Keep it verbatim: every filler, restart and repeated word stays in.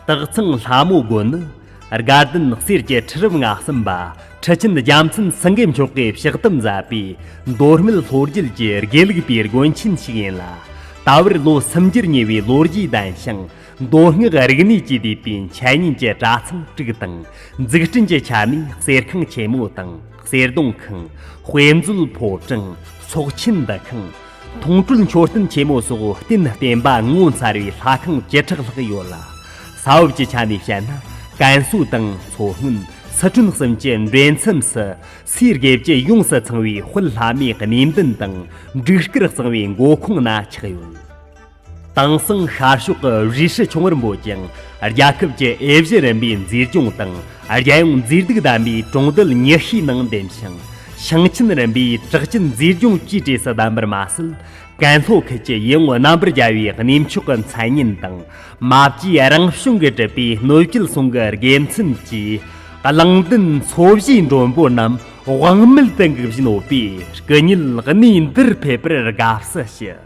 སྟག་ཚང་ལྷ་མོ་དགོན་ནི་དགའ་ལྡན་གསེར་གྱི་ཁྲི་རབས་ང་གསུམ་པ་ཁྲི་ཆེན་རྒྱལ་མཚན་སེང་གེ་མཆོག་གིས་ཕྱག་དམ་མཛད་པའི་མདོ་སྨད་ལྷོ་རྒྱུད་ཀྱི་དགེ་ལུགས་པའི་དགོན་ཆེན་ཞིག་ཡིན་ལ། ད་བར་ལོ་སུམ་འགྱུར་ཉེ་བའི་ལོ་རྒྱུས་ལྡན་ཞིང་། མདོ་སྔགས་རིག་གནས་ཀྱིས་བསྡུས་པའི་འཆད་ཉན་གྱི་གྲྭ་ཚང་དྲུག་དང་། འཛུགས་སྐྲུན་གྱི་ཆ་ནས་གསེར་ཁང་ཆེན་མོ་དང་། གསེར་སྡོང་ཁང་། དཔེ་མཛོད་ཕོ་བྲང་། ཚོགས་ཆེན་འདུ་ཁང་། མཐོང་གྲོལ་མཆོད་རྟེན་ཆེན་མོ་སོགས་རྟེན་བརྟེན་པ་ངོ་མཚར་བའི་ལྷ་ཁང་བཅུ་ཕྲག་ལྷག་ཡོད་ལ། ས་བབ་ཀྱི་ཆ་ནས་བཤད་ན། ཀན་སུའུ་དང་མཚོ་སྔོན། སི་ཁྲོན་གསུམ་གྱི་མགྲོན་མཚམས་སུ་སའི་དགེ་བཅུ་ཡོངས་སུ་ཚང་བའི་དཔལ་ལྷ་མོའི་གནས་མདུན་དང་། འབྲུག་དཀར་གཙང་བའི་མགོ་ཁུངས་ན་ཆགས་ཡོད། དེང་སང་ཤར་ཕྱོགས་ཀྱི་རུས་ཧྲི་ཆུང་བར་འབོད་ཅིང་། རྒྱལ་ཁབ་ཀྱི་ཨེ་ཤི་ཡ་རིམ་པའི་མཛེས་ལྗོངས་དང་། རྒྱལ་ཡོངས་མཛེས་སྡུག་ལྡན་པའི་གྲོང་རྡལ་ཉི་ཤུའི་ནང་འདེམས་ཤིང་། ཞིང་ཆེན་རིམ་པའི་གྲགས་ཅན་མཛེས་ལྗོངས་ཀྱི་གྲས་སུ་བདམས་པར་མ་ཟད། ཀན་ལྷོ་ཁུལ་གྱི་ཡུལ་དངོས་རྣམ་པར་རྒྱལ་བའི་གནས་མཆོག་གི་མཚན་སྙན་དང་། མ་བཅོས་རང་བྱུང་གིས་གྲུབ་པའི་སྣོད་བཅུད་ཟུང་གི་དགེ་མཚན་གྱིས། གླང་ལྡན་འཚོ་བྱེད་མགྲོན་པོ་རྣམས་དབང་མེད་དུ་འགུག་བཞིན་ཡོད་པས། སྐུ་ཉིད་གནས་འདིར་ཕེབས་པར་དགའ་བསུ་ཞུ།